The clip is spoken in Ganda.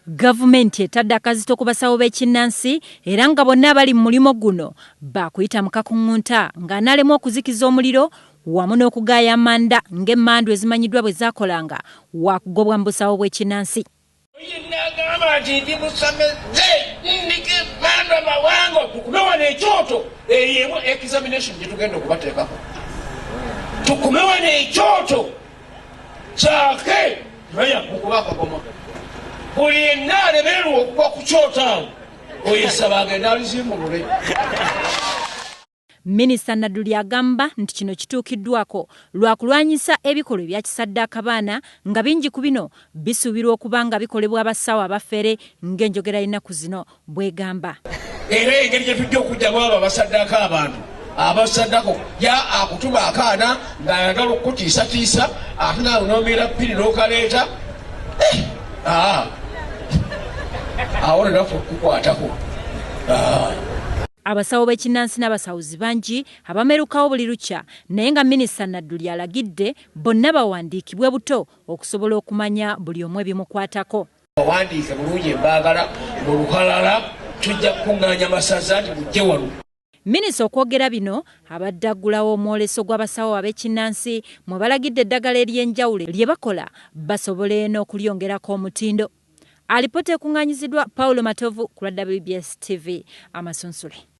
Gavumenti etadde akazito ku basawo b'ekinnansi era nga bonna abali mu mulimo guno baakuyita mu kakuŋŋunta ng'anaalemwa okuzikiza omuliro wamu n'okugaaya amanda ng'emmandu ezimanyiddwa bwe zaakolanga waakugobwa mu busawo bw'ekinnansi. Yenna agamba nti ndi musameze ndiko emmandu amawanga tukume wano ekyoto, eyo emu examination gye tugenda okubateekako, tukume wano ekyoto kyake baya mukuba akagoma, buli yenna alemererwa okugwa ku kyoto awo oyesaba agenda alizimbulule. Minisita Nadduli agamba nti kino kituukiddwako lwa kulwanyisa ebikolwa ebya kisaddaaka baana nga bingi ku bino bisuubirwa okuba nga bikolebwa abasawo abafere ng'enjogera y'ennaku zino bw'egamba. Era engeri gye tujja okuggyamu abo abasaddaaka abantu, abasaddako ya akutuma akaana ng'ayagala okukutiisatiisa ate naawe n'omeera ppiri n'okaleeta, awo naffe okukukwatako. Abasawo b'ekinnansi n'abasawuzi bangi abamerukawo buli lukya naye nga Minisita Nadduli alagidde bonna bawandiikibwe buto okusobola okumanya buli omu ebimukwatako. Bawandiike bulungi embaagala mu lukalala, tujja kukuŋŋaanya masaza nti mujje wano. Minisita okwogera bino abadde aggulawo omwoleso gw'abasawo ab'ekinnansi mwe balagidde eddagala ery'enjawulo lye bakola basobole n'okulyongerako omutindo. Alipoota ekuŋŋaanyiziddwa Paulo Matovu ku lwa WBS TV. Amasunsule.